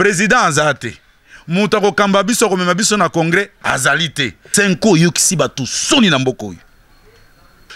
Président aza te, moto akokamba biso, akomema biso na congrès azali te. Cenco oyokisi bato soni na mboka oyo.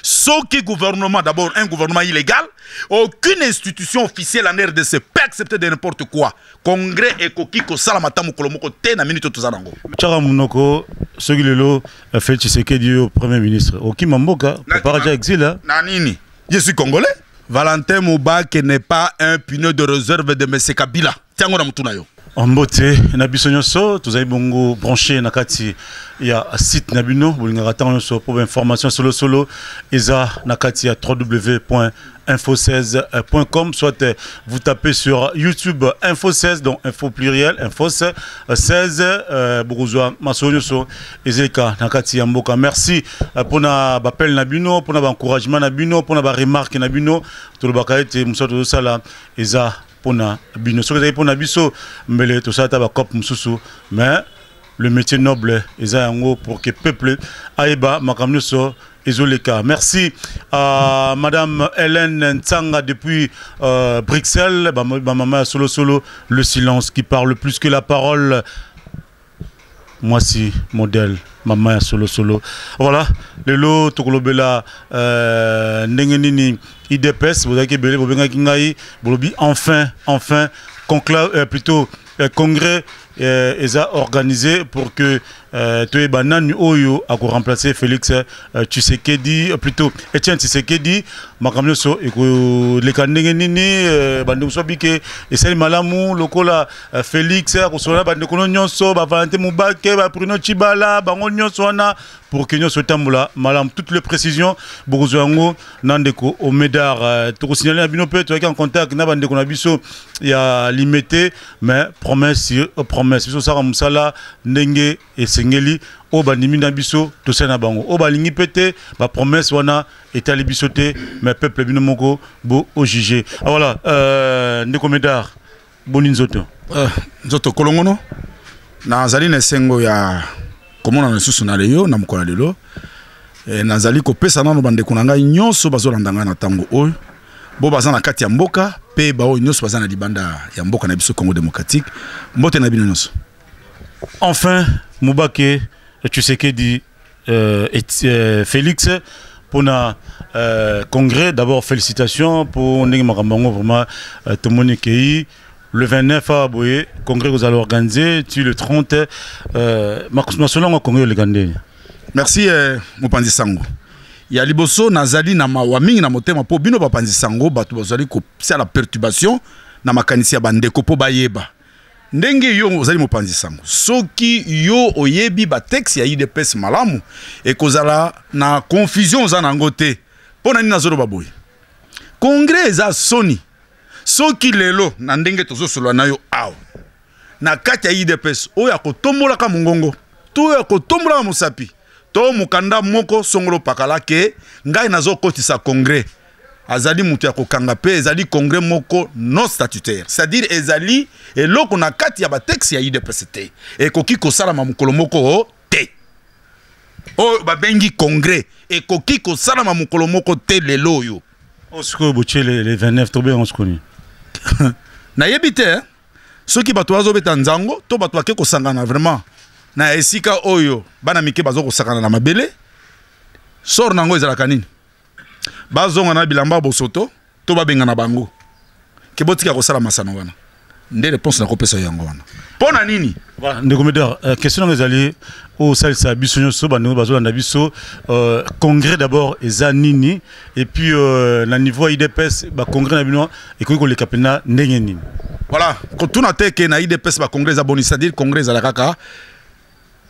Soki gouvernement, d'abord un gouvernement illégal, aucune institution officielle en RDC peut accepter de n'importe quoi. Congrès ekoki kosalama ata mokolo moko te na minute toza nango. Tiaka monoko, soki lelo Félix Tshisekedi yo premier ministre, okima mboka, papa ja exil. Na nini? Je suis congolais. Valentin Mubake n'est pas un pneu de réserve de M. Kabila. Tiango na mutu na yo. Mbote na biso nyonso tozali bongo branché na kati ya site na bino bolingaka ntango nyonso mpo bainformation solosolo eza na kati ya www.info16.com, soit vous tapez sur YouTube Info 16, donc info pluriel, info 16, bokozwa masolo nyonso ezalika na kati ya mboka. Merci mpona baappel na bino, mpona baencouragement na bino, mpona baremarque na bino. Tolobaka ete mosala tozosala eza mpona bino. Soki ezali mpona biso, mbele tosala ata bacope mosusu, mais le métier noble eza yango pour que peuple ayeba makambo nyonso ezoleka. Merci à madame Hélène Ntsanga depuis Bruxelles, bamama ya solo solo, le silence qui parle plus que la parole, mwasi modèle, mama ya solo solo. Voilà, lelo tokolobela ndenge nini UDPS. Bozalaki ebele, bobengaki ngai, bolobi enfin, enfin conclave, plutôt congrès eza organisé pour que toyeba nani oyo akoremplacer Félix Tshisekedi, plutôt Etienne Tshisekedi. Makambo nyonso ekoleka ndenge nini? Bandeko mosusu babike esali malamu lokola Félix akosolola bandeko no nyonso, baValentin Mubake, baBruno Tshibala, bango nyonso wana, pour que nyonso etambola malamu. Toutes les précisions bokozwa yango na ndeko Omedar. Tokosignale na bino mpe toyaki en contact na bandeko na biso ya Limete, mais promesse sur promesse. Biso osaka mosala ndenge esengeli. Oyo bandimi na biso, tosali na bango. Oyo balingi mpe te, bapromesse wana etali biso te, mais peuple, bino moko bo ojuge. Ah, voilà, ndeko Medar, boni nzoto? Nzoto kolongono. Nazali na esengo ya komona lisusu na leyo na mokolo ya lelo. Nazali kopesa nano bandeko na ngai nyonso bazolanda ngai na ntango oyo, bo baza na kati ya mboka mpe baoyo nyonso baza na libanda ya mboka na biso Congo démocratique, mbote na bino nyonso. Enfin Mubake Tshisekedi et Félix mpona congrès, d'abord félicitations pour ndenge makambo yango vraiment tomoni ekei le 29 awa boye, congrès kozala organisé tu le 30. Masolo yango, congrès oleka ndeni? Merci, mopanzi sango. Ya liboso, nazali na mawa mingi na motema mpo bino bapanzi sango, bato bazali kosala perturbation na makanisi ya bandeko mpo bayeba ndenge yo ozali mopanzi sango. Soki yo oyebi batexte ya UDPS malamu, ekozala na confusion oza na yango te. Mpo na nini nazoloba boye? Congrès eza soni. Soki lelo na ndenge tozosolola na yo awa, na kati ya UDPS, oyo akotombolaka mongongo to oyo akotombolaka mosapi to mokanda moko songolo pakala ke ngai nazokotisa congrès, azali moto ya kokanga. Mpe ezali congrès moko non statutaire, c'est-à-dire ezali eloko na kati ya batexte ya UDPS te. Ekoki kosalama mokolo moko te. Oyo babengi congrès ekoki kosalama mokolo moko te lelo oyo. Sikoyo botie le 29, tobenga sikoyo? Nayebi te, eh? Soki bato bazobeta nzango to bato bake kosangana vraiment na esika oyo bana mike bazo kosakana na mabele, sort nango ezalaka nini? Bazonga na bilamba bosoto to babengana bango ke botika kosala masano wana. Nde réponse nakopesa yango wana. Mpo na nini? Voilà, ndeko Medar, question nanga ezali osalisa biso nyonso, bandeko bazolanda biso. Congrès d'abord eza nini? Et puis na niveau ya UDPS, bacongrès na bino ekoki koleka mpenza ndenge nini? Voilà, kotuna te ke na UDPS bacongrès eza boni. C'est-à-dire congrès ezala kaka,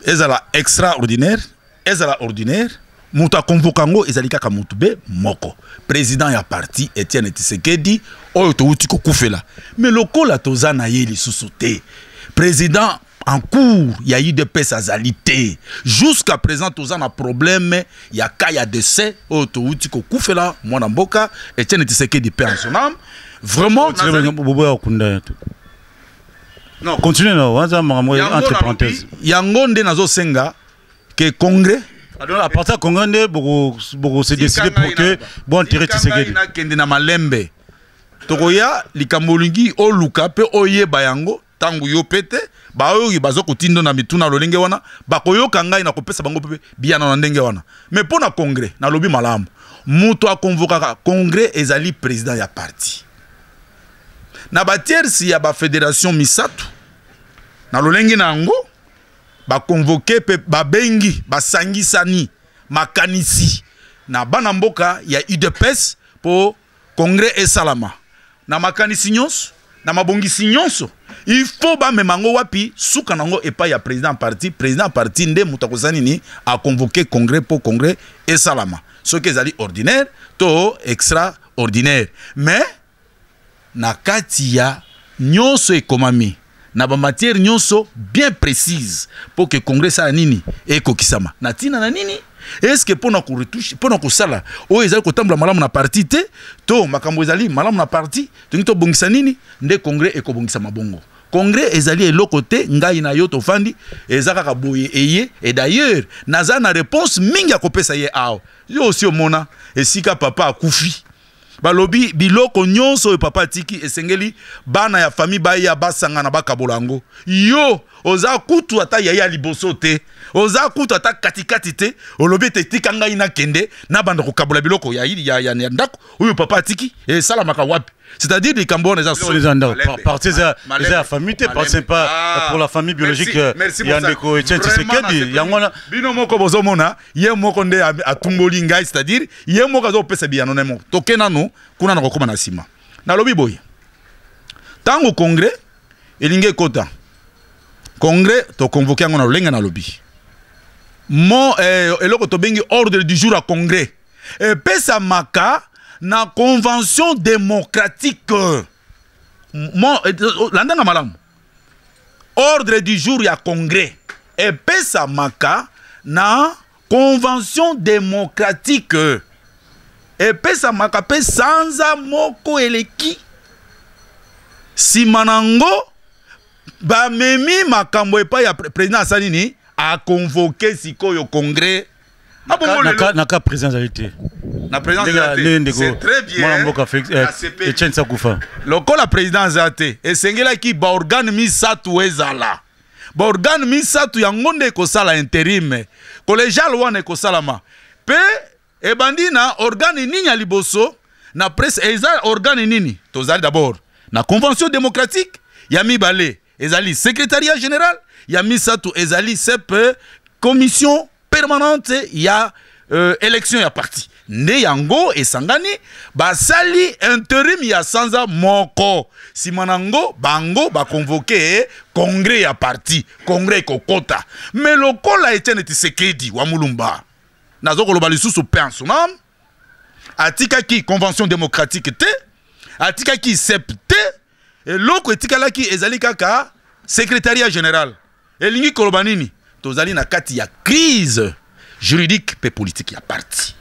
ezala extraordinaire, ezala ordinaire, moto akonvoka yango ezali kaka motu be moko, président ya parti Etienne Tshisekedi oyo towuti kokufela. Mais lokola toza na ye lisusu te, président en cours ya UDPS azali te jusqu'à présent, toza na problème ya cas ya décès oyo towuti kokufela mwana mboka Etienne Tshisekedi, paix en son âme, vraiment. Boboya kokunda. Non, continue na waza makambo entre parenthèses. Yango nde nazosenga ke congrès Alors à partir congrès nde boko se décider pour que bon enterrer Tshisekedi. Nakende na malembe, tokoya likambo olingi oluka mpe oyeba yango. Ntango yo mpe te, baoyo baza kotinda na mituna lolenge wana bakoyoka ngai na kopesa bango mpe biyano na ndenge wana. Mais mpo na congrès, nalobi malamu, moto akonvokaka congrès ezali président ya parti na batierce ya bafédération misato. Na lolenge na yango, bakonvoke mpe babengi, basangisani makanisi na bana mboka ya UDPS mpo congrès esalama na makanisi nyonso, na mabongisi nyonso. Il faut bamema yango wapi? Suka nango epai ya président parti. Président parti nde moto akozala nini? Aconvoke congrès mpo congrès esalama, soki ezali ordinaire to extraordinaire. Mais na kati ya nyonso ekomami na bamatière nyonso bien précise mpo ke congrès esala nini? Ekokisama na ntina na nini? Est-ce mpona koretouche, mpona kosala oyo ezali kotambola malamu na parti te, to makambo ezali malamu na parti, tolingi tobongisa nini, nde congrès ekobongisama bongo. Congrès ezali eloko te ngai na yo tofandi, eza kaka boye eye. Et d'ailleurs, naza na réponse mingi ya kopesa ye awa. Yo osi omona esika papa akufi, balobi biloko nyonso oyo papa atiki, esengeli bana ya famille baya, basangana, bakabola yango. Yo oza kutu ata yaya ya liboso te, oza kutu ata katikati te, olobi ete tika ngai nakende nabanda kokabola biloko ya ndako oyo papa atiki. Esalamaka wapi? C'est-à-dire likambo wana eza parti eza ya famille te, parti pas ah, pour la famille biologique ya ndeko Etienne Tshisekedi, yango wana. Bino moko bozomona, ye moko nde atumboli ngai, c'est-à-dire ye moko azopesa biyano na ye moko. Toke nanu kuna, na kokóma na nsima. Nalobi boye, ntango congrès elingi ekota, congrès toconvoke yango na lolenge nalobi mo eloko tobengi ordre du jour ya congrès epesamaka na convention démocratique. Mo landanga malamu, ordre du jour ya congrès epesamaka na convention démocratique, epesamaka mpe sanza moko eleki. Nsima nango, bamemi makambo epai ya président. Asali nini? Aconvoke sikoyo congrès. Na ka président azali te. Na président, c'est très bien. Mwana mboka Etienne Sakufa. Lokola président aza te, esengelaki baorgane misato ezala. Baorgane misato yango nde ekosala intérim collégial wana ekosalama. Mpe ebandi na organe nini ya liboso na presse? Eza organe nini? Tozali d'abord na convention démocratique, ya mibale ezali secrétariat général, ya misato ezali CEP, commission permanente ya élection ya parti. Nde yango esangani, basali intérim ya sanza moko. Nsima nango, bango baconvoke congrès ya parti. Congrès ekokota, mais lokola Etienne Tshisekedi wa Mulumba, nazo koloba lisusu, mpe en son âme, atikaki convention démocratique te, atikaki CEP te, eloko etikalaki ezali kaka secrétariat général. Elingi koloba nini? Tozali na kati ya crise juridique mpe politique ya parti.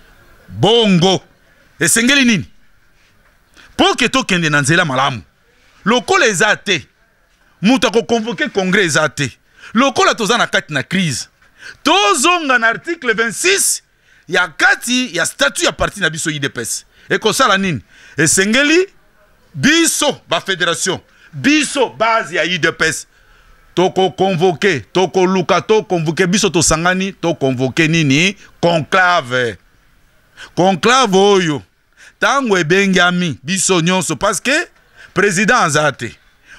Bongo esengeli nini mpo ke tokende na nzela malamu? Lokola eza te moto akoconvoke congrès, eza te, lokola toza na kati na crise, tozonga na article 26 ya kati ya statut ya parti na biso UDPS. Ekosala nini? Esengeli biso bafédération, biso base ya UDPS, tokoconvoke, tokoluka toconvoke, biso tosangani, toconvoke nini? Conclave. Conclave oyo, ntango ebengami biso nyonso, parce que président aza te,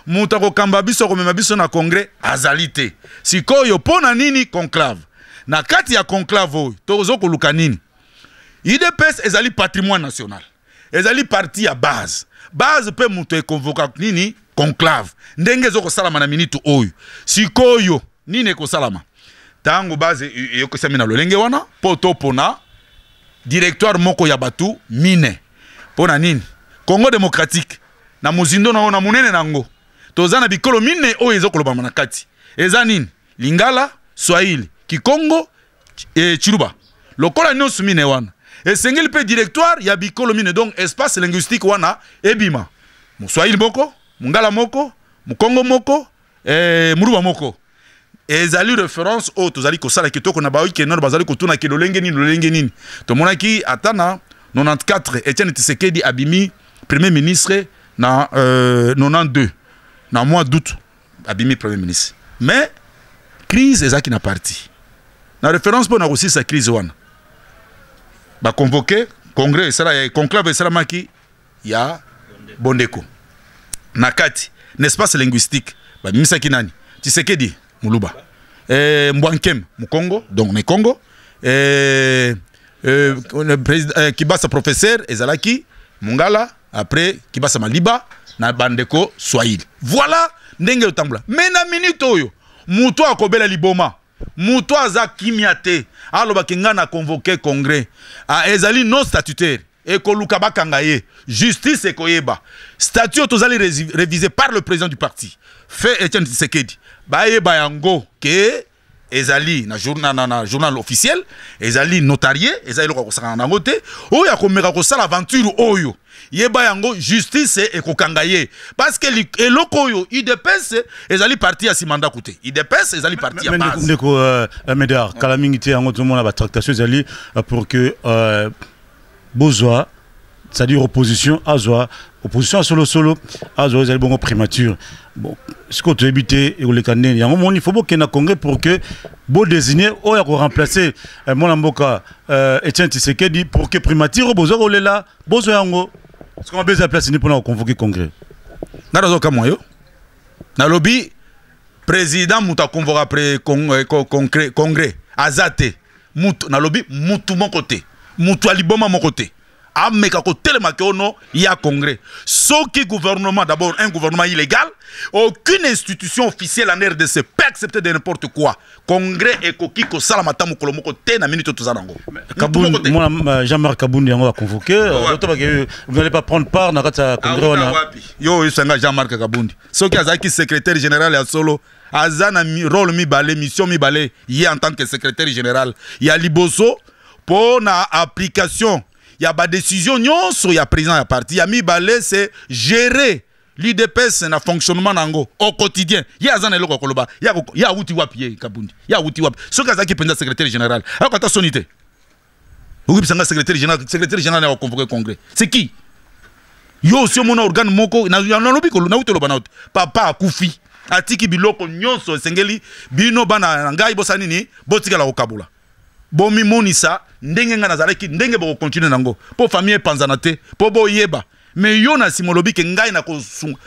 moto akokamba biso, akomema biso na congrès azali te. Sikoyo mpo na nini conclave? Na kati ya conclave oyo, tozo koluka nini? UDPS ezali patrimoine national, ezali parti ya base. Base mpe moto ekonvoka nini? Conclave. Ndenge ezokosalama na minute oyo, sikoyo nini ekosalama ntango base eyokisami na lolenge wana? Mpo topona directoire moko ya bato mine. Mpo na nini? Congo démocratique, na mozindo na yango, na monene na yango, toza na bikolo mine oyo ezokolobama na kati. Eza nini? Lingala, Swahili, Kikongo, Chiluba. Lokola nyonso mine wana, esengeli mpe directoire ya bikolo mine, donc espace linguistique wana ebima: Moswahili moko, Mongala moko, Mokongo moko, Moluba moko. Ezali référence oyo tozali kosala kitoko na baoki nano bazali kotunaki lolenge nini, lolenge nini. Tomonaki ata na 94, Etienne Tshisekedi abimi premier ministre na 92, na mois d'août. Abimi premier ministre, mais crise ezalaki na parti. Na référence mpo na kosilisa crise wana, baconvoquer congrès esala, conclave esalamaki ya bondeko na kati na espace linguistique. Babimisaki nani? Tshisekedi Moluba, Mbwankem Mukongo, donc ne Congo, président, Kibasa professeur ezalaki Mongala, après Kibasa Maliba na bandeko Swahili. Voilà ndenge otambola. Mais na minute oyo, moto akobela liboma, moto aza kimia te, alobaki ngai na convoqué congrès. Ah, ezali non statutaire, ekoluka bakanga ye, justice ekoyeba. Statut oyo tozali révisé par le président du parti, fait Etienne Tshisekedi, bayeba yango ke ezali na journal, na journal officiel, ezali notarié, ezali eloko ya kosakana nango te. Oyo akomeka kosala aventure oyo, yeba yango, justice ekokanga ye, parce que eloko oyo UDPS ezali parti ya nsima ndako te, UDPS ezali parti ya base. Ndeko Médard, kala mingi te yango tozomona batractation ezali pour que bozwa, c'est-à-dire opposition azwa, opposition ya solosolo azwa, ezali bongo primature. Bon, sikoyo toyebi te ekoleka ndeni yango. Moni faut bokende na congrès pour que bodésigne oyo akoremplace mwana mboka Etienne Tshisekedi, pour que primature oyo bozwa kolela bozwa yango. Sikoyo mabe eza place nini mpona koconvoquer congrès? Nga nazokamwa yo. Nalobi président moto aconvoka congrès aza te. Mutu, nalobi mutu moko te, mutu ya liboma moko te ameka kotelema ke ono ya congrès. Soki gouvernement, d'abord un gouvernement illégal, aucune institution officielle en RDC peut accepter de n'importe quoi. Congrès ekoki kosalama ata mokolo moko te na minute toza nango. Kabund, moi, Jean-Marc Kabund yango a convoqué. Vous n'allez pas prendre part na kati ya congrès wana? Yo oyebisanga Jean-Marc Kabundi, soki azalaki secrétaire général ya solo, aza na rôle mibale, mission mibale. Ye en tant que secrétaire général, ya liboso mpo na application ya badécision nyonso ya président ya parti, ya mibale c'est gérer l'UDPS na fonctionnement nango au quotidien. Ye aza na eloko ya koloba? Ye awuti wapi? Ye Kabundi, ye awuti wapi? Soki azalaki mpenza secrétaire général, ayoka ata soni te. Okebisanga secrétaire général, secrétaire général ya koconvoquer congrès, c'est qui? Yo osi omona organe moko? Nalobi, nauti oloba na te, papa akufi, atiki biloko nyonso. Esengeli bino bana na ngai bosala nini? Botikala kokabola, bomimonisa ndenge ngai nazalaki, ndenge bokocontinuer nango, mpo famille epanzana te, mpo boyeba. Mais yo na nsima olobi ke ngai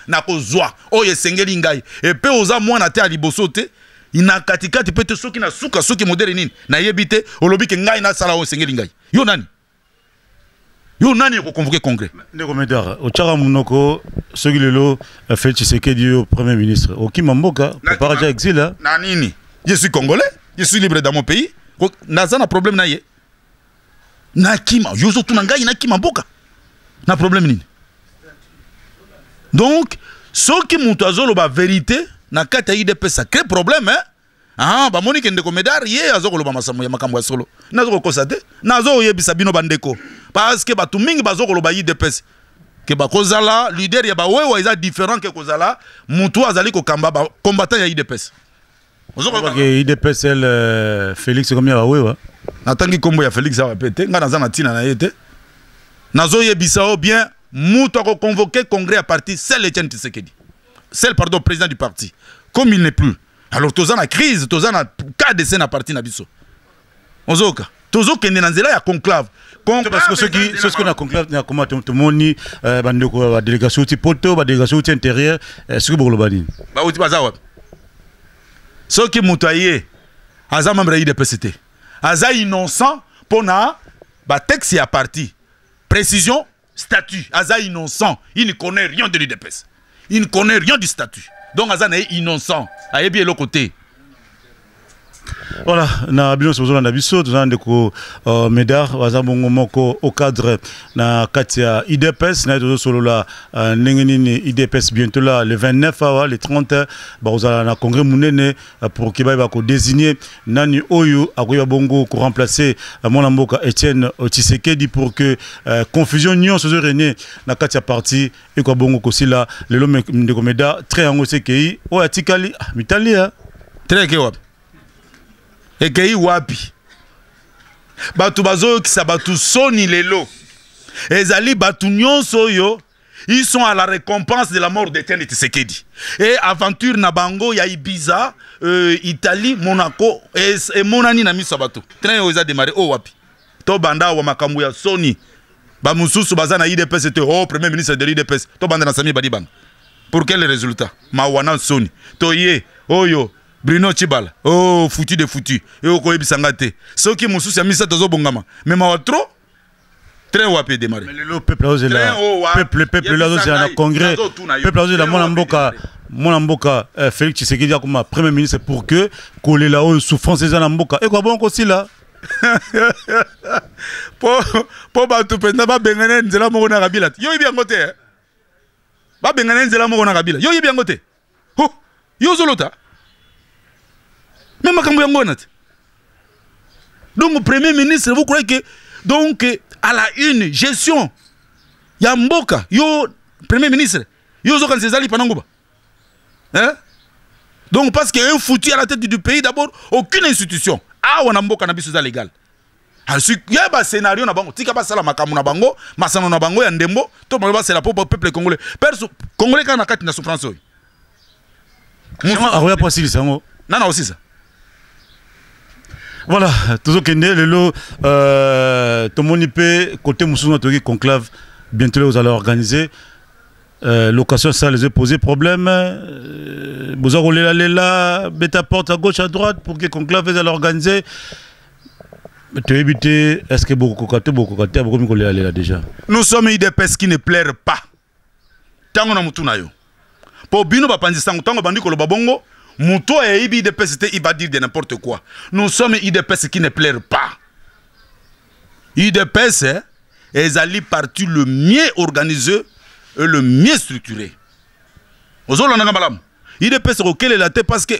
nakozwa oyo esengeli ngai, epe oza mwana te ya liboso te, na katikati mpe te, soki na suka, soki modele nini nayebi te. Olobi ke ngai nasala oyo esengeli ngai. Yo nani? Yo nani ekoconvoquer congrès? Ndeko Médard, otyaka monoko, soki lelo Félix Tshisekedi yo premier ministre, okima mboka, préparé ja exil? Na nini? Je suis congolais, je suis libre dans mon pays. Naza na problème na ye nakima? Yo ozotuna ngai nakima mboka na problème nini? Donc soki moto azoloba vérité na kati ya UDPS, ça crée problème, hein? Ah, bamoni ke ndeko Médard ye aza koloba masambo ya makambo ya solo. Nazo kokosa te, nazo koyebisa bino bandeko, parce que bato mingi bazo koloba UDPS ke bakozala leader ya bawewa eza différent ke kozala motu azali kokamba bacombattant ya UDPS. UDPS, Félix komi ya bawewa? Natangi nkombo ya Félix awa mpe te. Ngai naza na ntina na ye te. Nazoyebisa o bien, moto akoconvoquer congrès ya parti, seul Etienne Tshisekedi, seul, pardon, président du parti. Comme il n'est plus, alors toza na crise, toza na KDC na parti na biso. Ozoka tozokende na nzela ya conclave. Parce que soki na conclave na koma, tomoni bandeko badélégation uti poto, badélégation uti intérieur, soki bokoloba nini? Bauti, baza wapi? Soki moto aye aza membre ya UDPS te, aza innocent mpo na batexte ya parti, précision statut. Aza innocent, il ne connaît rien de l'UDPS, il ne connaît rien du statut, donc aza na ye innocent, ayebi eloko te. Voilà, na bino nyonso bozolanda biso, toza na ndeko Médard, baza bongo moko haut cadre na kati ya UDPS. Na ye tozosolola ndenge nini UDPS bientôt là, le 29 awa, le 30, bakozala na congrès monene pour ke bayeba kodésigner nani oyo akoyeba bongo koremplacer mwana mboka Etienne Tshisekedi, pour que confusion nyonso ezorégner na kati ya parti ekwa bongo kosila. Lelo ndeko Médard, train yango esekei, oyo atikali mitali ya Train eke wapi? Ekei wapi? Bato bazoyokisa bato soni lelo ezali bato nyonso oyo Ils sont à la récompense de la mort d'Etienne Tshisekedi. Et aventure na bango ya Ibiza, Italie, Monaco et monani na miso bato. Train oyo eza démarré oh wapi. To banda wa makambo ya Sony. Ba mususu baza na UDPS te, oh premier ministre de l'UDPS. To banda na Sami Badibanga. Pour quel résultat? Mawana Sony. To ye oyo Bruno Tshibala. Oh foutu de foutu. Et okoyebisa nga te. Soki mususu ya misato azobongama. Mais mawa trop. Train wapi démarré. Mais lelo peuple azozela, peuple azozela na congrès, peuple azozela mwana mboka Félix Tshisekedi akoma premier ministre pour que kolela oyo, souffrance eza na mboka ekoka bongo kosila. Po bato mpenza babengana nzela moko na Kabila te. Yo oyebi yango te, eh? Babengana nzela moko na Kabila, yo oyebi yango te. Ho, yo ozolota me makambo yango wana te. Donc premier ministre, vous croyez que donc à la une gestion ya mboka, yo premier ministre, yo ozokanisa ezali pana nguba, hein? Donc parce que un foutu à la tête du pays, d'abord aucune institution awa na mboka na biso eza légal. Ya bascénario na bango, tika basala makambo na bango, masano na bango ya ndembo to bango basela po peuple congolais perso congolais kaka na kati na souffrance oyo. Akoya po asilisa yango. Nana osisa. Voilà, tozokende lelo, tomoni mpe côté mosusu na toyoki conclave bientôt ozala organiser, location salle ezo poser problème, boza kolelalela, beta porte à gauche, à droite pour que conclave ezala organiser. Toyebi te, est ce que bokokoka te? Bokokoka te, bokomi kolelalela déjà. Nous sommes UDPS qui ne pleure pas. Ntango na mutu na yo, mpo bino bapanzi sango, ntango bandi koloba bongo, moto ayebi UDPS te, il va dire de n'importe quoi. Nous sommes UDPS qui ne pleure pas. UDPS ezali parti le mieux organisé et le mieux structuré. Ozolandanga malamu? UDPS kokelela te, parce que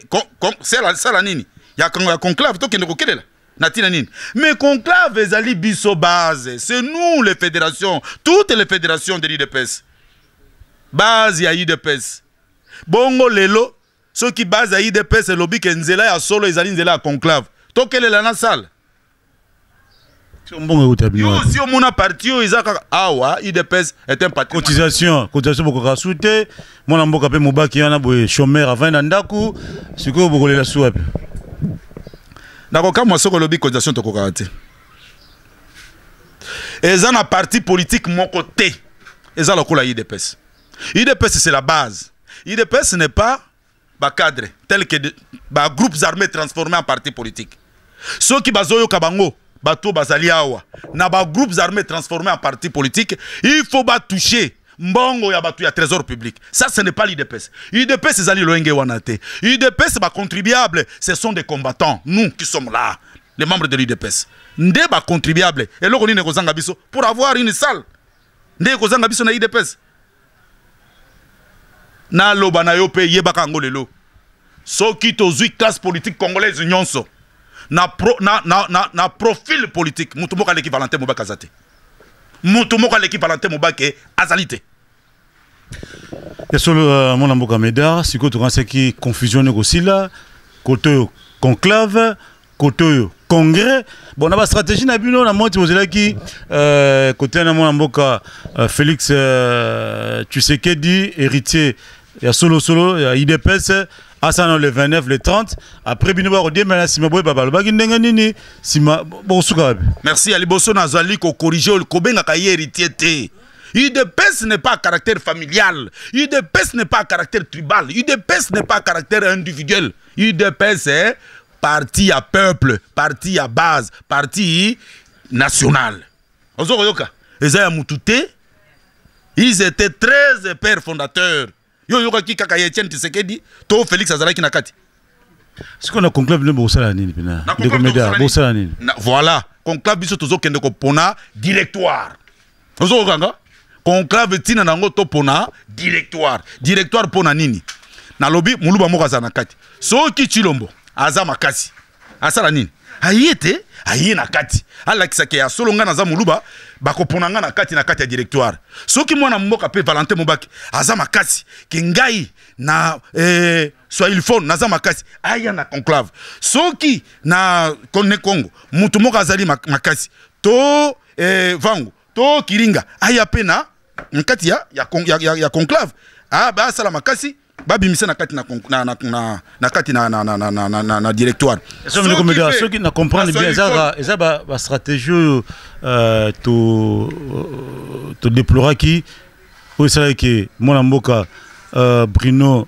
sala nini ya conclave, tokende kokelela na ntina nini? Mais conclave ezali biso base, c'est nous les fédérations, toutes les fédérations de l'UDPS, base ya UDPS. Bongo lelo soki base ya UDPS elobi ke nzela ya solo ezali nzela ya conclave, tokelela na salle? Mbongo euta bino? Yo si omona parti oyo eza kaka awa, UDPS est un patrimoine. Cotisation bokoka su te. Mwana mboka mpe mobaki wana boye, chômeur avandi na ndako, sikoyo bokolela su wapi? Nakokamwa soki olobi cotisation tokokaka te. Eza na parti politique moko te eza lokola UDPS. UDPS, c'est la base. UDPS n'est pas bacadre tel que bagroupes armés transformés en parti politique. Soki bazoyoka bango, bato bazali awa na bagroupes armés transformés en parti politique, il faut batoucher mbongo ya bato ya trésor public. Ça, ce n'est pas l'UDPS. UDPS ezali loyenge wana te. UDPS, bacontribuable, ce sont des combattants. Nous qui sommes là, les membres de l'UDPS, nde bacontribuable. Eloko nini ekozanga biso pour avoir une salle? Nde ekozanga biso na UDPS? Naloba na yo mpe, yebaka yango lelo, soki tozwi classe politique congolaise nyonso na, pro, na, na, na, na profil politique, moto moko aleki Valentin Mobake aza te. Moto moko aleki Valentin Mobake azali te. Ya solo, mwana mboka Médard, sikoyo tokanisaki confusion ekosila. Kote oyo conclave, kote oyo congrès. Bon, na bastratégie na bino na moti bozelaki, kote na mwana mboka Félix Tshisekedi, héritier ya solosolo ya UDPS, asana le 29, le 30, après bino bakodiembela na nsima. Boyeba balobaki ndenge nini, nsima bokosuka wapi? Merci. Ya liboso, nazali kocorriger, kobengaka ye héritier te. UDPS n'est pas à caractère familial. UDPS n'est pas à caractère tribal. UDPS n'est pas à caractère individuel. UDPS est parti à peuple, parti à base, parti national. Ozokoyoka, eza ya mutu te. Ils étaient 13 pères fondateurs. Yo yokaki kaka ya Etienne Tshisekedi to Félix azalaki na kati? Sikoyo na conclave nde bokosala nini mpena? Ndeko Médard, bokosala nini? Voilà, conclave, biso tozokende kopona directoire. Ozokokanga conclave, ntina na yango topona directoire. Directoire mpo na nini? Nalobi moluba moko aza na kati. Soki Tshilombo aza makasi, asala nini? Aye te, aye na kati, alakisaka ya solo ngai naza moluba, bakopona ngai na kati ya directoire. Soki mwana mboka mpe Valentin Mobaki aza makasi ke ngai na swahiliphone naza makasi, aya na conclave. Soki na ne Congo mutu moko azali makasi to vangu to kiringa, aya mpe na Na kati ya conclave, ah, basala makasi babimisa na kati na kati na directoire. Soki na comprendre bien, eza bastratégie oyo todeploraki, oyo esalaki mwana mboka Bruno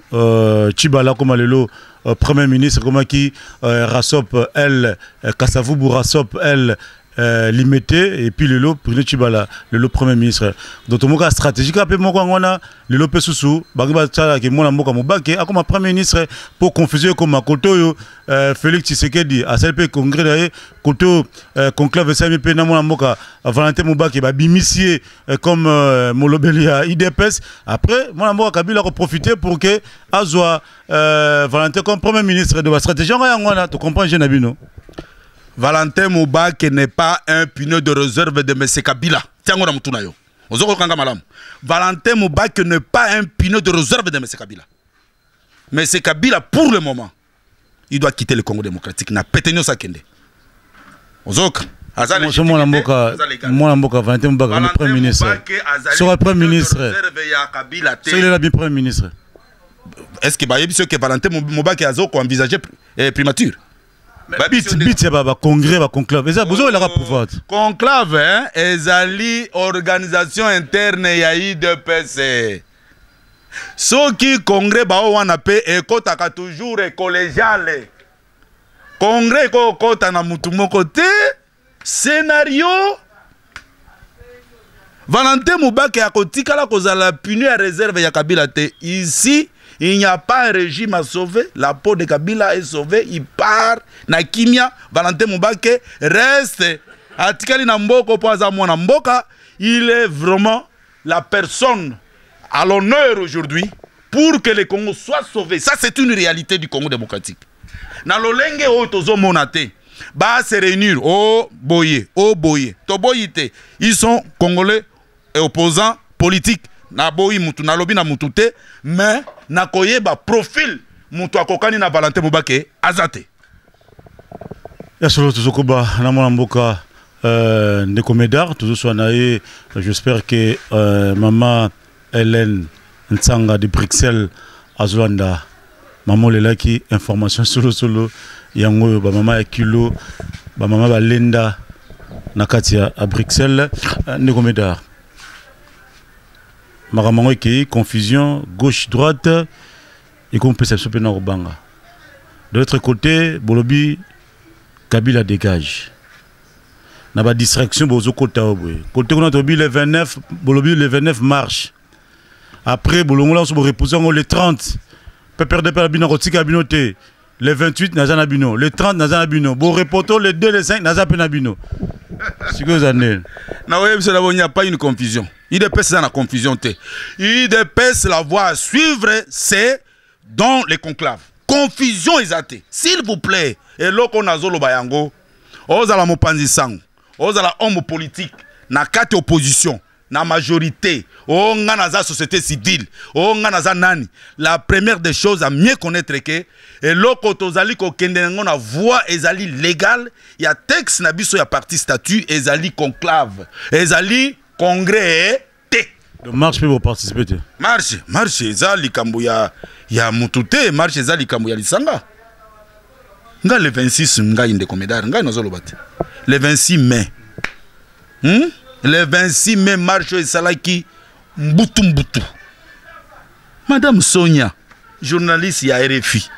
Tshibala koma lelo premier ministre, komaki Rasop L Kasavubu, Rasop L Limete, et puis lelo Bruno Tshibala lelo premier ministre. Donc tomoka stratégie kaka mpe moko yango wana. Lelo mpe susu bangi basalaki mwana mboka Mobake akoma premier ministre mpo confusion ekoma. Kote oyo Félix Tshisekedi asali mpe congrès na ye, kote oyo conclave esalemi mpe na mwana mboka Valentin Mobake, babimisi ye comme molobeli ya UDPS. Après, mwana mboka Kabila akoprofite pour que azwa Valentin comme premier ministre. De bastratégie yango yango wana, tocomprendre je na bino. Valentin Mubake n'est pas un pneu de réserve de M. Kabila. Tiango na mutu na yo. Ozoko kanga malamu. Valentin Mubake n'est pas un pneu de réserve de M. Kabila. M. Kabila, pour le moment, il doit quitter le Congo démocratique. Na pete nyonso akende. Ozoka. Mwana mboka Valentin Mubake comme premier ministre. Sera premier ministre. Soki il est bien premier ministre. Est-ce que bayebi que Valentin Mubake azo ko envisager primature? Bit ya bacongrès, baconclave, eza bozoelaka pouvoir. Conclave, hein, ezali organisation interne ya UDPS. Soki congrès bao wana mpe ekɔtaka toujours collégiale. Congrès ekokɔta na mutu moko te. Scénario, Valentin Mubake akotikala kozala pneu ya réserve ya Kabila te. Ici, il n'y a pas un régime à sauver. La peau de Kabila est sauvée, il part na kimia. Valentin Mubake reste, atikali na mboka mpo aza mwana mboka. Il est vraiment la personne à l'honneur aujourd'hui pour que le Congo soit sauvé. Ça, c'est une réalité du Congo démocratique. Na lolenge oyo tozomona te, ba se réunir o boye o boye, toboyi te. Ils sont congolais et opposants politiques. Naboyi mutu, nalobi na mutu te, mais nakoyeba profil mutu akokani na Valentin Mubake aza te. Ya solo, tozokoba na mwana mboka ndeko Médard, tozoswa na ye. J'espère que mama Hélène Ntsanga de Bruxelles azolanda. Mama olelaki information solosolo yango oyo. Bamama ya kilo, bamama balenda na kati ya Bruxelles. Ndeko Médard, makambo yango ekei confusion gauche droite, ekompesa biso mpe na kobanga. De l'autre côté, bolobi Kabila dégage na badistraction, bozokota oyo boye. Kote kuna tolobi le 29, bolobi le 29 marche. Après, bolongola nyonso, borepose yango le 30. PPRD mpe na bino akotika bino te. Le 28 naza na bino, le 30 naza na bino, borepoto le 2, le 5 naza mpe na bino. Sikoyo eza ndeni? Nakoyebisa na il n'y a pas une confusion. UDPS eza na confusion te. UDPS, la voie à suivre, c'est dans les conclaves. Confusion eza te, s'il vous plaît. Eloko nazoloba yango, ozala mopanzi sango, ozala homme politique na kati opposition, na majorité, o nga naza société civile, o nga naza nani, la première des choses à mieux connaître ke eloko tozali kokende yango na voie ezali légale ya texte na biso ya parti, statut, ezali conclave, ezali congrès te. Donc marche mpe boparticipe te? Marche eza likambo ya mutu te. Marche eza likambo ya lisanga. Nga le 26, ngai ndeko Médard, ngai nazoloba te. Le 26 mai, Le 26 mai, marche oyo esalaki mbutu mbutu. Madame Sonia, journaliste ya RFI,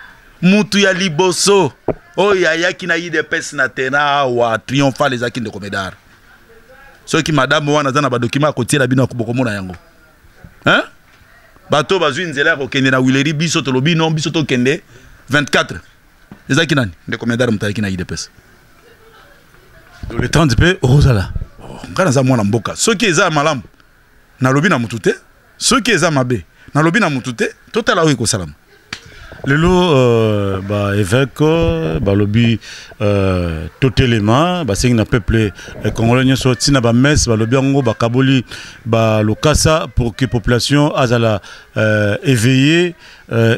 mutu ya liboso oyo ayaki na UDPS na terrain awa triomphal ezalaki ndeko Médard. Soki madame wana aza na badocument akotiela bino, bokomona yango, hein? Bato bazwi nzela ya kokende na wileri, biso tolobi non, biso tokende 24. Ezalaki nani? Ndeko Médard, moto ayaki na UDPS. Le 30 mpe okozala? Oh, ngai naza mwana mboka. Soki eza malamu, nalobi na mutu te. Soki eza mabe, nalobi na mutu te. Totala oyo ekosalama. Lelo ba évêque balobi totelema, basengi na peuple congolais nyonso ntina ba messe, balobi yango, bakaboli balokasa pour que population azala éveillée.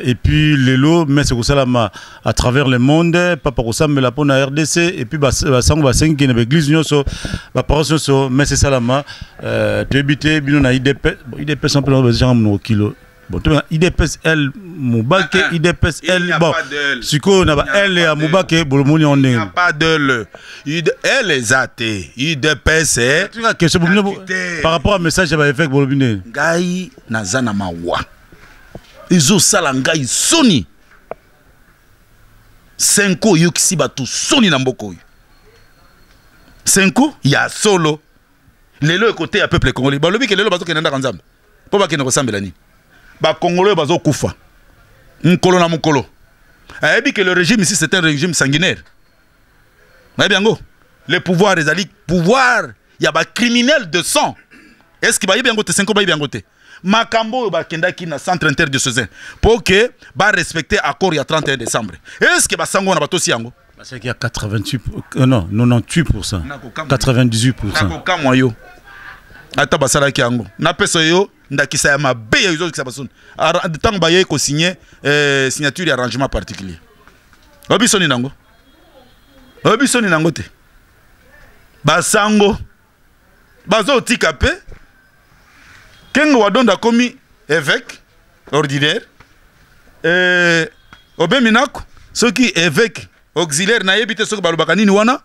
Et puis lelo messe ekosalama à travers le monde, papa kosambela mpona RDC, et puis basango basengi kende baeglise nyonso, baparoisse nyonso, messe esalama. Toyebi te bino na UDPS. Bon, UDPS mpe bazanga monoko kilo. Bon, tobenga UDPS L Mubake, UDPS L. Bon, sikoyo na ba L ya Mubake, bolomoni yango ndenge? Pas de L. L eza te. UDPS. Tika question par rapport à message ya baévêque, bolobi ndenge? Ngai naza na mawa, ezosala ngai soni. Cenco oyokisi bato soni na mboka oyo. Cenco ya solo lelo ekote ya peuple congolais, balobi ke lelo bazokende ndaka Nzambe mpo bakende kosambela nini? Bakongolo oyo bazokufa mokolo na mokolo, ayebi ke le régime ici, c'est un régime sanguinaire. Bayebi yango, le pouvoir ezali pouvoir ya bacriminel de sang. Est ce que bayebi yango te? Cenco bayebi yango te? Makambo oyo bakendaki na centre interdiocésain mpo ke barespecte accord ya 31 décembre, est ce que basango wana batosi yango? Basalaki ya 88, non, 98, 98. Nakokamwa yo, ata basalaki yango, napesa yo ndakisa ya mabe ya ezokisa basoni. Ntango bayei kosigne signature ya arrangement particulier, oyebi soni nango? Oyebi soni nango te? Basango bazotika mpe Kengo wa Dondo akomi évêque ordinaire, Aubin Minaku soki évêque auxiliaire, nayebi te soki balobaka nini wana.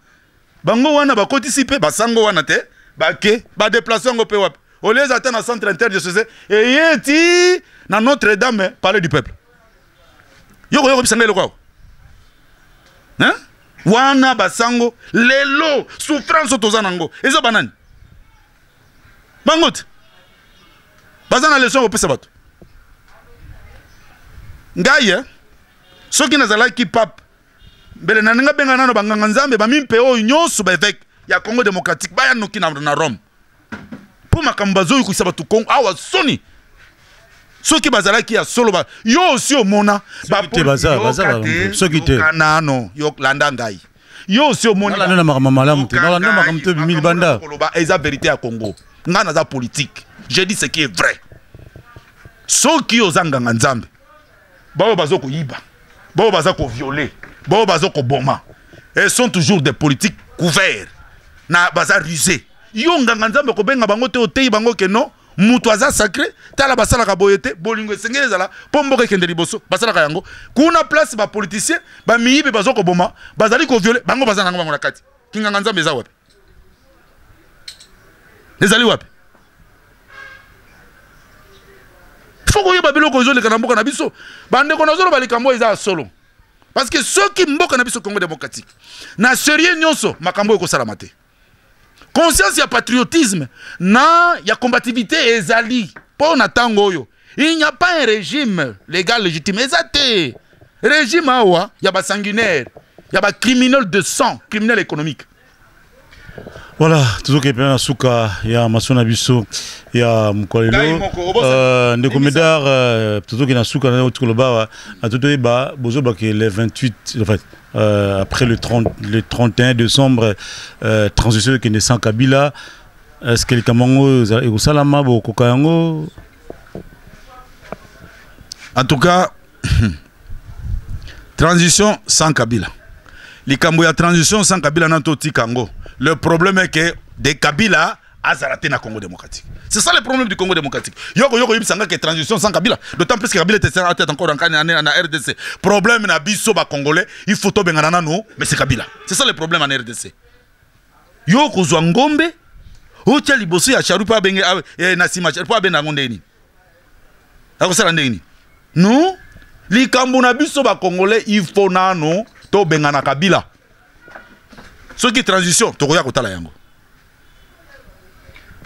Bango wana bakotisi mpe basango wana te, bake badeplace yango mpe wapi? Olieza ata na centre interdiocésain, eye ti na Notre Dame, palais du peuple. Yoko yoko bisanga eloko awa, hein? Wana basango lelo, souffrance oyo toza nango eza banani? Bango te baza na leçon kopesa bato. Ngai soki nazalaki pape, mbele na ndenge abenga nano banganga Nzambe, bamimpe oyo nyonso, baevêque ya Congo démocratique, baya noki na Rome mpo makambo bazoyokisa bato Congo awa soni. Soki bazalaki ya solo yo osi omona. Soki te. Nano yo landa ngai, yo osi omoni. Na makambo malamu te, nalanda makambo te bimi libanda. Eza vérité ya Congo. Ngai naza politique, je dis ce qui est vrai. Soki oza nganga Nzambe, baoyo baza koyiba, baoyo baza kovioler, baoyo baza koboma, elles sont toujours des politiques couverts na baza rusé. Yo nganga Nzambe kobenga bango te, oteyi bango ke non, moto aza sacré. Tala, basalaka boye te. Bolingo esengeli ezala mpo mboka ekende liboso. Basalaka yango kuna place bapoliticien, bamiyibi baza koboma, bazali kovioler, bango baza nango bango na kati. Kinganga Nzambe eza wapi? Ezali wapi? Fo koyeba biloko ezoleka na mboka na biso. Bandeko, nazoloba likambo eza ya solo, parce que soki mboka na biso Congo démocratique na sérieux nyonso, makambo oyo ekosalama te. Conscience ya patriotisme na ya combativité ezali mpo na ntango oyo il n'y a pas un régime légal légitime. Eza te régime awa ya basanguinaire, ya bacriminel de sang, criminel économique. Voilà, tozokende mpe na suka ya maso na biso ya mokolo lelo. Ndeko Médard, tozokende na suka na oti koloba awa na totoyeba bozobake le 28, en fait, après le 30, le 31 décembre, transition ekende sans Kabila. Est ce que likambo yango ekosalama? Bokoka yango? En tout cas, transition sans Kabila, likambo ya transition sans Kabila, na totika yango. Le problème est que de Kabila azala te na Congo démocratique. C'est ça le problème du Congo démocratique. Yoko yoko yebisanga ke transition sans Kabila, d'autant plus que Kabila était tête encore en na RDC. Problème na biso ba Congolais, il faut tobengana nanu, mais c'est Kabila. C'est ça le problème en RDC. Yo kozwa ngombe, otia liboso ya charrue mpo abenge na nsima mpo abenda yango ndenge nini? Akosala ndenge nini? Non, likambo na biso bacongolais, il faut nano tobengana Kabila. Soki transition, tokoya kotala yango,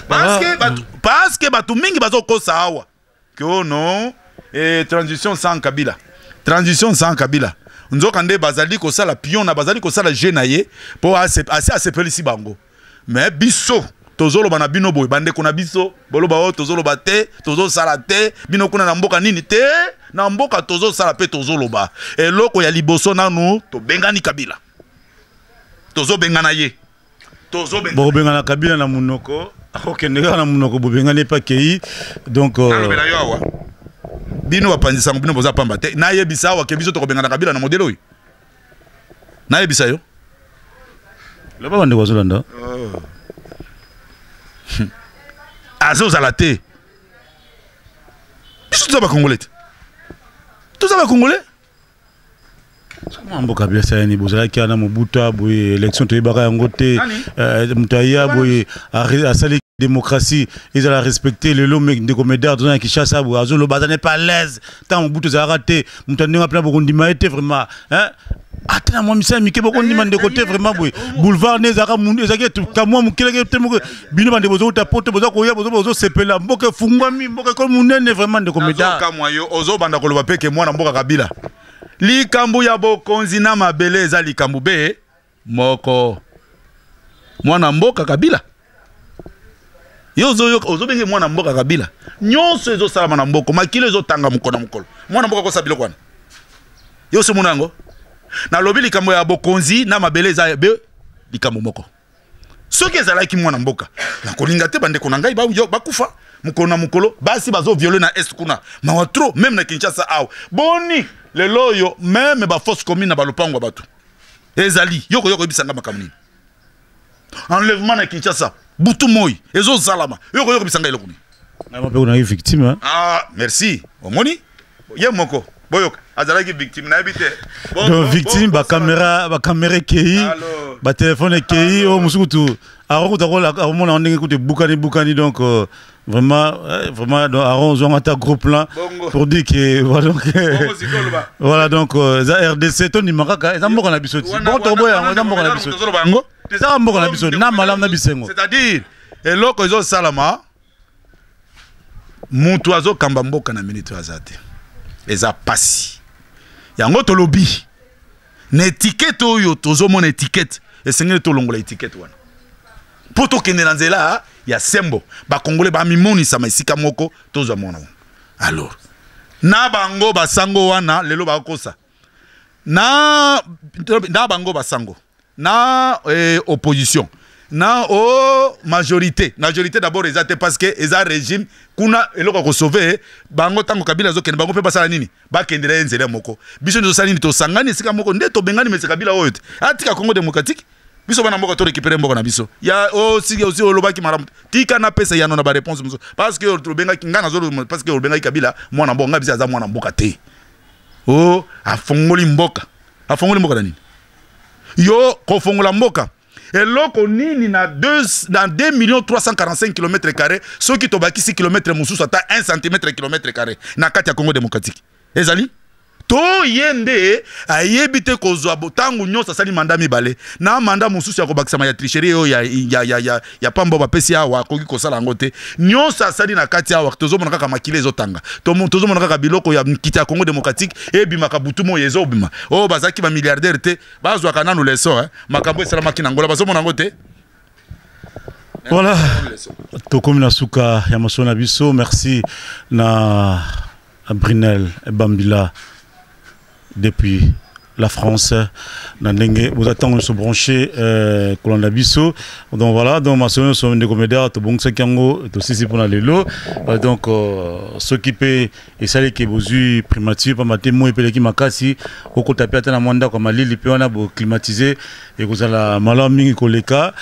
parce que bato mingi bazokosa awa ke oh non, transition sans Kabila, transition sans Kabila. Nzoka nde bazali kosala pion na bazali kosala jeu na ye mpo asi asepelisi bango. Mais biso Tozoloba na bino boye, bandeko na biso, boloba oyo tozoloba te, tozosala te, bino kuna na mboka nini te, na mboka tozosala mpe tozoloba. Eloko ya liboso nanu, tobengani Kabila. Tozobengana ye. Tozobengana. Bokobengana Kabila na munoko, akokende kaka na munoko, bobengani epa kei. Donc nalobela yo awa. Bino bapanzi sango, bino boza pamba te. Nayebisa awa ke biso tokobengana Kabila na modèle oyo. Nayebisa yo. Loba bandeko bazolanda. Oh. Azozala te. Biso toza ba Congolais te. Toza ba Congolais. Mboka Kabila sayani bozalaki wana Mobutu boye élection toyebaka yango te, moto aya boye asali démocratie ezala respecté. Lelo ndeko Médard toza na Kinshasa boye azoloba aza ne pas à l'aise. Ntango Mobutu ezalaka te, moto andenge mpena bokondima ye te vraiment, hein? Ata na mwa misala mike bokondima ndeko te vraiment. Boye boulevard ne ezalaka ezalaki kamwa mokeleke te moko. Bino bandeko bozouta poto, boza koya, bozosepela, mboka efungwami, mboka ekomi monene vraiment, ndeko Médard. Kamwa yo ozobanda koloba pe ke mwana mboka Kabila, likambo ya bokonzi na mabele eza likambo be moko. Mwana mboka Kabila, yo ozoyoka, ozobenge mwana mboka Kabila, nyonso ezosalama na mboka, makili ezotanga mokolo na mokolo, mwana mboka akosala biloko wana? Yo osomona yango. Nalobi likambo ya bokonzi na mabele eza be likambo moko. Soki ezalaki mwana mboka, nakolinga te bandeko na ngai bakufa mokolo na mokolo. Basi bazoviole na est kuna, mawa trop. Même na Kinshasa awa, boni lelo oyo même bafosse commune na balopango ya bato ezali. Yo koyoka oyebisanga makambo nini? Enlèvement na Kinshasa butu moi ezozalama, yo koyoka bisanga eloko nini? Ngai mpe onaki victime, hein? Ah, merci. Omoni ye moko, boyoka, azalaki victime, nayebi te. Donc victime, bacaméra, bacaméra ekei, batelefone ekei, oyo mosusu kutu akokuta akomona ndenge kutu ebukani bukani. Donc vraiment, vraiment, donc aron ozwanga ata gros plan pour dire que voilà, donc voilà, donc eza RDC, tondima kaka, eza mboka na biso ti bon, toboya yango, eza mboka na biso, ezaka mboka na biso na malamu na bisengo. C'est-à-dire eloko ezosalama, mutu azokamba mboka na minute oyo aza te, eza pasi. Yango tolobi na étiquette oyo tozomona, étiquette esengeli tolongola étiquette wana mpo tokende na nzela ya sembo. Bakongole bamimonisama esika moko, tozwa mwana wana. Alors na bango basango wana lelo bakosa na bango basango na opposition na o majorité. Majorité d'abord eza te, parce que eza régime kuna. Eloko ya kosauve bango, ntango Kabila azokende, bango mpe basala nini? Bakendela ye nzela moko. Biso nde tosala nini? Tosangani esika moko nde tobengani mese Kabila oyo te atika Congo démocratique. Biso bana mboka torécupere mboka na biso. Ya osi osi olobaki malamu, tika napesa yano na baréponse mosusu, parce que olobengaki ngai nazo, parce que olobengaki Kabila mwana mboka. Ngai biso aza mwana mboka te. O afongoli mboka, afongoli mboka na nini? Yo kofongola mboka eloko nini na 2 na 2 millions 345 km carré? Soki tobakisi kilomètre mosusu ata 1 cm kilomètre carré na kati ya Congo démocratique ezali to ye nde ayebi te kozwa. Ntango nyonso asali mandat mibale na mandat mosusu ya kobakisama ya tricherie oyo ya pamba bapesi awa, akoki kosala yango te. Nyonso asali na kati awa, tozomona kaka makili ezotanga, tozomona kaka biloko ya nkita ya Congo démocratique ebimaka butu moyo ezobima. Oyo bazalaki bamilliardaire te, bazwaka nanu leçon, eh? Makambo esalamaki na Ngola, bazomona yango te. Voilà, tokomi na suka ya masolo na biso. Merci na Brinel Bambila depuis la France, na ndenge boza ntango nyonso branché kolanda biso. Donc voilà, donc masolo nyonso ndeko Médard tobongisaki yango, tosisi mpona lelo. Donc soki mpe esaliki bozwi primature, pamba te moi epeleki makasi, okota mpe ata na mwa ndako ya malili mpe wana boclimatise, ekozala malamu mingi koleka.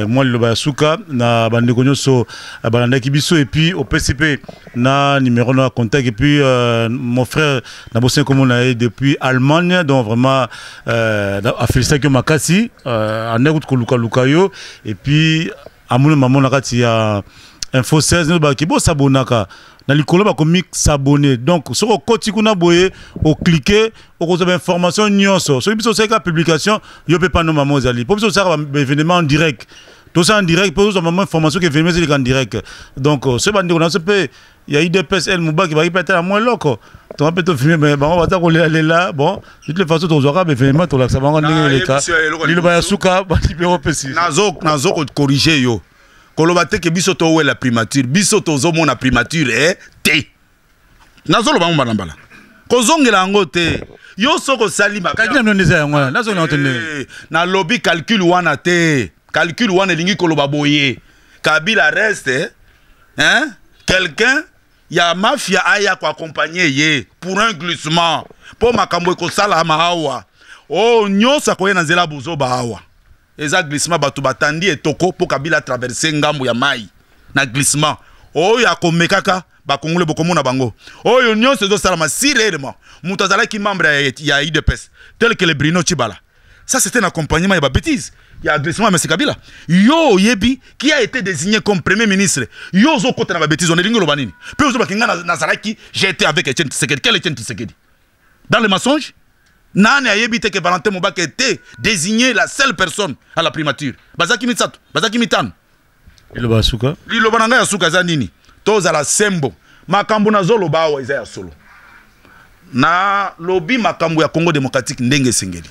Mwa liloba ya suka na bandeko nyonso balandaki biso, et puis opesi mpe na numéro na contact. Et puis mon frère nabosani komona ye depuis Allemagne, donc vraiment afélicitaki yo makasi, andaki kutu kolukaluka yo, et puis amoni mamo na kati ya Info 16 nde baki bosabonaka na likolo, bakomi s'abonner. Donc soki okoti kuna boye, oclique, okozwa bainformation nyonso. Soki biso osalika publication, yo mpe pano mama ozali, mpo biso osalaka baévénement en direct, tosala en direct mpo ozwa mama information ke événement ezalika en direct. Donc soki bandeko na biso mpe ya UDPS el mobaki baki mpe ata na mwa eloko tonga mpe tofilme bango baza kolelalela. Bon, de toute façon tozwaka baévénement, tolakisa bango ndenge eleka. Liloba ya suka, banimero opesi. Nazo kocorriger yo. Koloba te ke biso towela primature, biso tozomona primature eh, te. Nazoloba ngo mbala mbala, kozongela yango te. Yo soki osali calcul na eza yango wana, nazongela yango te nde. Nalobi calcul wana te. Calcul wana elingi koloba boye: Kabila reste, hein? Quelqu'un ya mafia aya koaccompagner ye pour un glissement, mpo makambo ekosalama awa oyo nyonso akoya na nzela buzoba. Awa eza glissement, bato batandi etoko mpo Kabila traverse ngambo ya mai na glissement oyo akomekaka. Bakongole bokomona bango oyo nyonso ezosalama. Si réellement moto azalaki membre ya UDPS tel que le Bruno Chibala, ça, c'était un accompagnement ya babêtise ya glissement ya M. Kabila. Yo oyebi qui a été désigné comme premier ministre, yo ozokota na babêtise wana, elingi oloba nini? Mpe ozobaki nga nazalaki, j'étais avec Etienne Tshisekedi. Quel Etienne Tshisekedi? Dans le mensonge. Nani ayebi te ke Valentin Mobake était désigné la seule personne à la primature? Bazalaki misato, bazalaki mitano. Liloba ya suka. Liloba na ngai ya suka eza nini? Tozala sembo. Makambo nazoloba awa eza ya solo. Nalobi makambo ya Congo démocratique ndenge esengeli,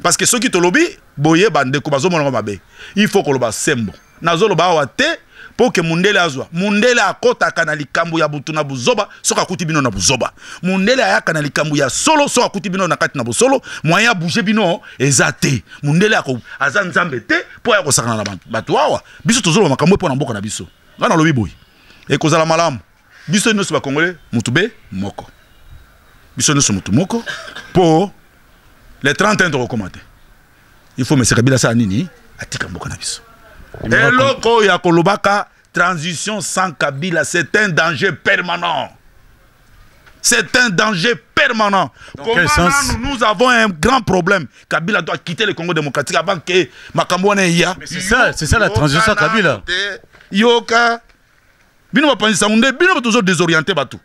parce que soki tolobi boye, bandeko bazomonaka mabe. Il faut koloba sembo. Nazoloba awa te mpo ke mundele azwa. Mundele akɔtaka na likambo ya butu na buzoba soki akuti bino na buzoba. Mundele ayaka na likambo ya solo soki akuti bino na kati na bosolo. Moyen ya bouger bino eza te. Mundele aza nzambe te mpo aya kosakana na bato awa. Biso tozoloba makambo mpo na mboka na biso. Ngai nalobi boye: ekozala malamu biso nyonso bakongole mutu be moko, biso nyonso mutu moko, mpo le 31 tokokoma te. Il faut M. Kabila asala nini? Atika mboka na biso. Eloko oyo ya kolobaka transition sans Kabila, c'est un danger permanent, c'est un danger permanent. Dans quel sens? Nous, nous avons un grand problème. Kabila doit quitter le Congo démocratique avant que makambo wana eya. C'est ça la transition sans Kabila. Yoka, bino bapanzisa nde bino tozo désorienter bato.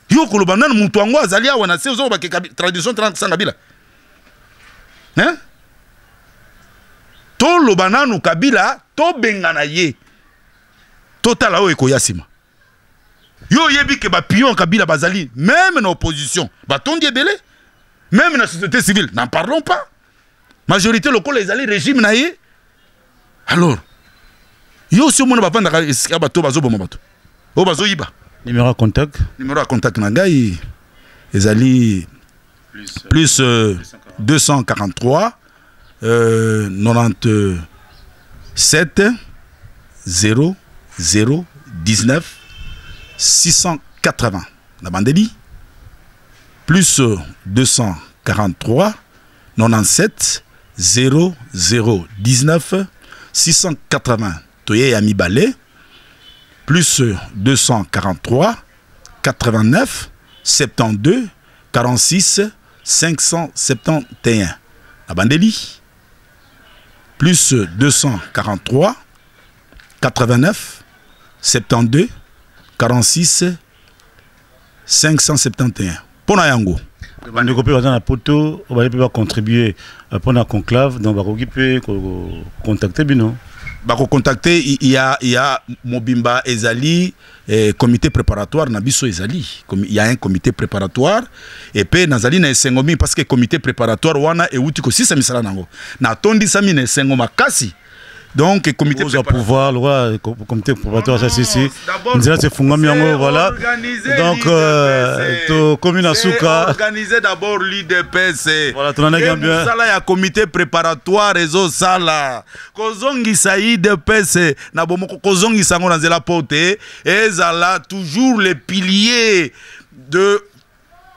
Yo koloba nanu moto yango azali awa na se, ozoloba ke transition sans Kabila, hein? Toloba nanu Kabila, tobengana ye, totala oyo ekoya nsima. Yo oyebi ke bapion Kabila bazali même na opposition, batondi ebele, même na société civile, n'en parlons pas. Majorité lokola ezali régime na ye. Alors yo osi omona bavandaka esika bato bazoboma bato oyo bazoyiba. Numéro ya contact? Numéro ya contact na ngai ezali plus 243 97 0 0 19 680. Na bandeli: plus 243 97 0 0 19 680. Toye ya mibale: plus 243 89 72 46 571. Na bandeli: plus 243 89 72 46 571. Mpo na yango. Bandeko mpe baza na poto, oyo mpe bacontribue mpona conclave, donc bakoki mpe kocontacte bino? Bakocontacte ya mobimba ezali comité préparatoire na biso. Ezali, il y a un comité préparatoire et pe nazali na esengo mingi parce que comité préparatoire wana euti kosisa misala nango. Natondisami na esengo makasi. Donc comité pouvoir le comité préparatoire, ça, si si nzela sefungami yango. Voilà, donc tokomi na suka. Organiser d'abord l'UDPS. Voilà, tolandaki bien. Mosala ya comité préparatoire ezosala kozongisa UDPS na bomoko, kozongisa yango na nzela po te ezala toujours le pilier de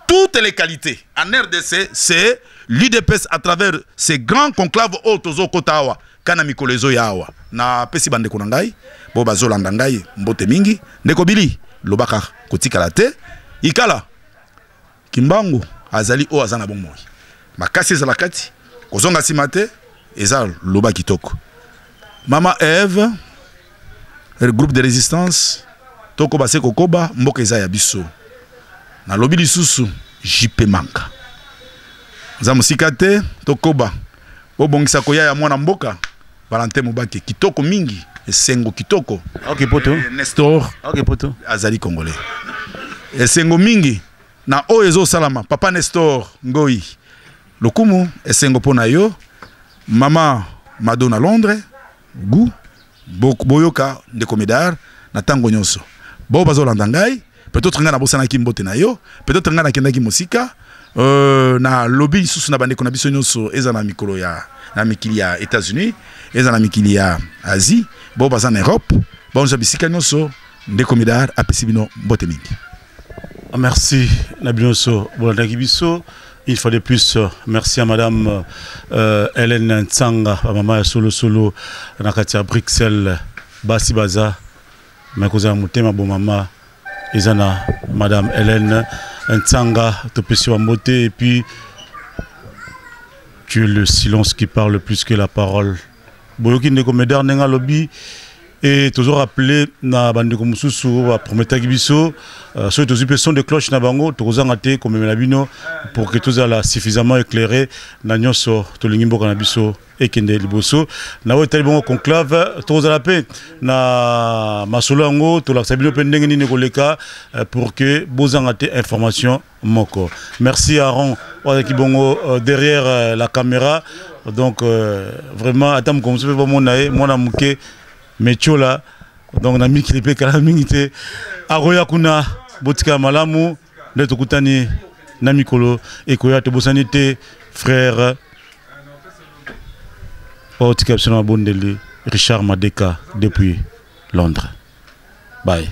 toutes les qualités en RDC. C'est l'UDPS à travers ces grands conclaves oyo tozokota awa kana mikolo ezoya awa. Napesi bandeko na ngai bo bazolanda ngai mbote mingi. Ndeko Bili, lobaka kotikala te. Ikala Kimbangu azali oyo aza na bomoi makasi, ezala kati kozonga nsima te. Eza loba kitoko. Mama Eve, groupe de résistance, tokoba se kokoba. Mboka eza ya biso. Nalobi lisusu, JP Manka aza mosika te. Tokoba bobongisa koya ya mwana mboka Valentin Mobake. Kitoko mingi, esengo kitoko. Ok, poto. Nestor. Ok, poto. Azali congolais. Esengo mingi na oyo ezosalama. Papa Nestor Ngoi, lokumu, esengo mpo na yo. Mama Mado na Londres, gu Boyoka ndeko Medard na ntango nyonso. Bao bazolanda ngai, peut-être ngai nabosanaki mbote na yo, peut-être ngai nakendaki mosika, na lobi lisusu na bandeko na biso nyonso, eza na mikolo ya na mikili ya États-Unis, eza na mikili ya Asie, bao baza na Europe, bao nyonso bisika nyonso, ndeko Medard apesi bino mbote mingi. Merci na bino nyonso bolandaki biso. Une fois de plus, merci à madame Hélène Ntsanga, mama ya solo solo na kati ya Bruxelles, basi baza me kozala motema bo mama eza na madame Hélène Ntsanga, topesi wa mbote. Et puis tu es le silence qui parle plus que la parole. Boyoki ndeko Medard ndenge alobi. Et toujours rappeler na bandeko mosusu baprometaki biso, soki tozwi mpe son de cloche na bango, tokozanga te komemela bino pour que tozala suffisamment éclairé na nyonso tolingi mboka na biso ekende liboso. Na oyo etali bongo conclave, tokozala mpe na masolo yango, tolakisa bino mpe ndenge nini koleka pour que bozanga te information moko. Merci Aaron oyo azalaki bongo derrière la caméra. Donc vraiment, ata mokongo mosusu mpe bomona ye mwana moke metiola, donc na mikili mpe kala mingi te akoya kuna. Botikala malamu nde tokutani na mikolo ekoya. Tobosani te frère oyo tika biso na mabondeli, Richard Madeka depuis Londres. Bye.